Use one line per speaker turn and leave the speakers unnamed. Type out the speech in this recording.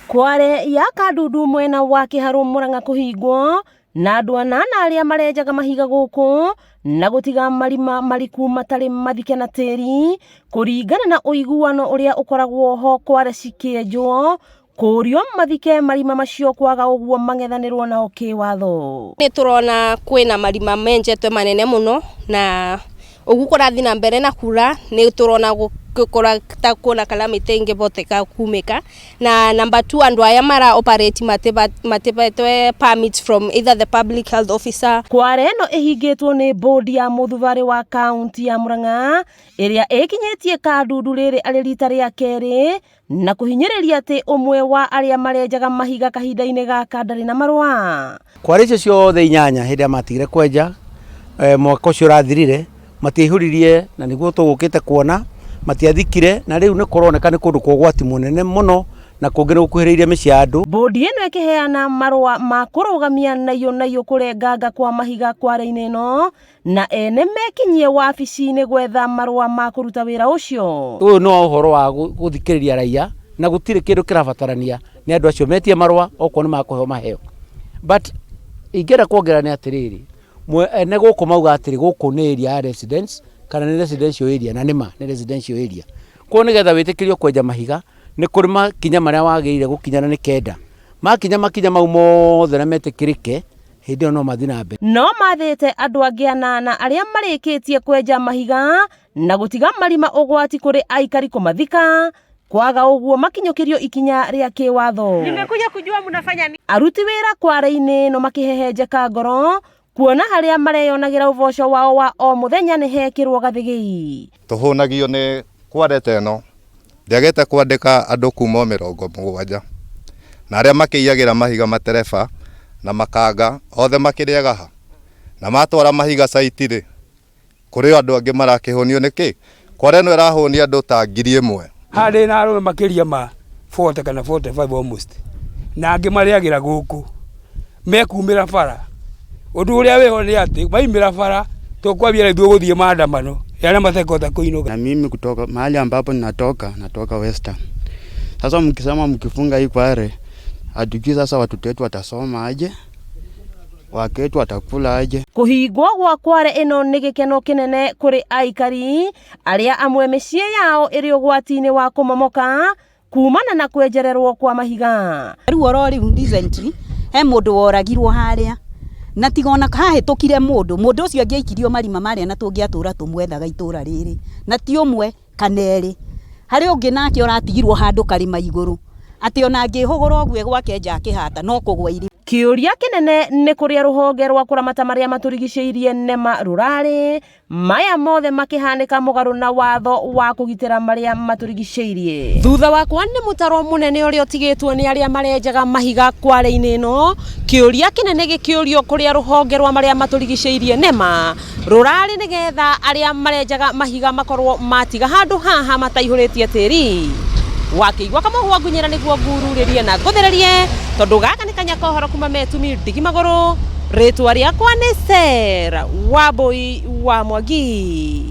Kware ya Kandundu mwena wa Kĩharũ Murang'a kũhingwo na andũ anana arĩa marenjaga mahiga gũkũ na gũtiga marima mariku matarĩ mathike na tĩri kũringana na ũiguano ũrĩa ũkoragwo ho kware cikĩenjwo kũrio mathike marima macio kwaga ũguo mang'ethanĩrwo nao kĩwatho.
Nĩ tũrona kwĩna marima menjetwe manene mũno na ũguo kũrathiĩ na mbere na kura nĩ tũrona gũkũra ta kuona calamity ĩngĩhoteka kumĩka. Na number 2, andũ aya mara operate matibetwe permits from either the public health officer.
Kware ĩno ĩhingĩtwo nĩ bodi ya mũthubarĩ wa kaunti ya Murang'a ĩrĩa ĩkinyĩtie Kandundu rĩrĩ arĩ rita rĩa kerĩ na kũhinyĩrĩria atĩ ũmwe wa arĩa marenjaga mahiga kahinda-inĩ gaka ndarĩ na marũa.
Kware icio ciothe inyanya hĩndĩ ĩrĩa matigire kwenja mwaka ũcio ũrathirire matiaihũririe na nĩguo tũgũkĩte kuona matiathikire na rĩu nĩ kũroneka nĩ kũndũ kwa ũgwati mũnene mũno na kũngĩ nĩ gũkuhĩrĩirie mĩciĩ ya andũ.
Bodi ĩno ĩkĩheana marũa ma kũrũgamia naiyũ naiyũ kũrenganga kwa mahiga kware-inĩ ĩno na ene mekinyie wabici-inĩ gwetha marũa ma kũruta wĩra ũcio.
Ũyũ nĩ ũhoro wa gũthikĩrĩria raia na gũtirĩ kĩndũ kĩrabatarania nĩ andũ acio metie marũa okorwo nĩ makũheo maheo. But ingĩenda kuongerera nĩ atĩrĩrĩ, ene gũkũ mauga atĩrĩ gũkũ nĩ area ya residence kana nĩ residential area, na nĩma nĩ residential area. Koguo nĩgetha wĩtĩkĩrio kwenja mahiga nĩ kũrĩ makinya marĩa wagĩrĩire gũkinya na nĩ kenda. Makinya makinya mau mothe na metĩkĩrĩke hĩndĩ ĩyo no mathiĩ na mbere.
No mathĩte andũ angĩ anana arĩa marĩkĩtie kwenja mahiga na gũtiga marima ũgwati kũrĩ aikari kũmathika kwaga ũguo makinyũkĩrio ikinya rĩa kĩwatho.
Nimekuja kujua mnafanya nini.
Aruti wĩra kware-inĩ no makĩhehenjeka ngoro kuona harĩa mareyonagĩra ũboco wao wa o mũthenya nĩ hekĩrwo gathĩgĩ.
Tũhũnagio nĩ kware ta ĩno ndiagĩte kwandĩka andũ kuma 70 na arĩa makĩiyagĩra mahiga matereba na makanga othe makĩrĩaga ha na matwara mahiga site rĩ kũrĩ andũ angĩ marakĩhũnio nĩkĩ kware ĩno ĩrahũnia andũ ta 1000.
Harĩ na arũme makĩria ma 40 kana 45 almost na angĩ marĩagĩra gũkũ mekumĩra bara. Ũndũ ũrĩa wĩho nĩ atĩ maimĩra bara tũkwambia ithuĩ gũthiĩ maandamano yana matekota kũinũka.
Na mimi kutoka mahali ambapo ninatoka, natoka Western. Sasa mkisema mkifunga hii kware, hatujui sasa watoto wetu watasoma aje, wake wetu watakula aje.
Kũhingwo gwa kware ĩno nĩ gĩkeno kĩnene kũrĩ aikari arĩa amwe mĩciĩ yao ĩrĩ ũgwati-inĩ wa kũmomoka kumana na kwenjererwo kwa mahiga.
Rĩu oro rĩu recently he mũndũ woragirwo harĩa na tiga ona hahĩtũkire mũndũ, mũndũ ũcio angĩaikirio marima marĩa na tũngĩatũra tũmwethaga itũra rĩrĩ na ti ũmwe kana erĩ. Harĩ ũngĩ nake ũratigirwo handũ karĩma igũrũ atĩ ona angĩhũgũra ũguo gwake nja akĩhata no kũgwa irima.
Kĩũria kĩnene nĩ kũrĩa rũhonge rwa kũramata marĩa matũrigicĩirie NEMA rũrarĩ maya mothe makĩhanĩka mũgarũ na watho wa kũgitĩra marĩa matũrigicĩirie. Thutha wakwa nĩ mũtaro mũnene ũrĩa ũtigĩtwo nĩ arĩa marenjaga mahiga kware-inĩ ĩno. Kĩũria kĩnene gĩkĩũrio kũrĩa rũhonge rwa marĩa matũrigicĩirie NEMA rũrarĩ nĩgetha arĩa marenjaga mahiga makorwo matiga handũ haha mataihũrĩtie tĩri. Wakĩigua kamũhwa ngunyĩra nĩguo ngururĩrie na ngũthererie tondũ gaka nĩ kanya ka ũhoro kuma Metumi ndigi magũrũ. Rĩtwa rĩakwa nĩ Sarah Wambui wa Mwangi.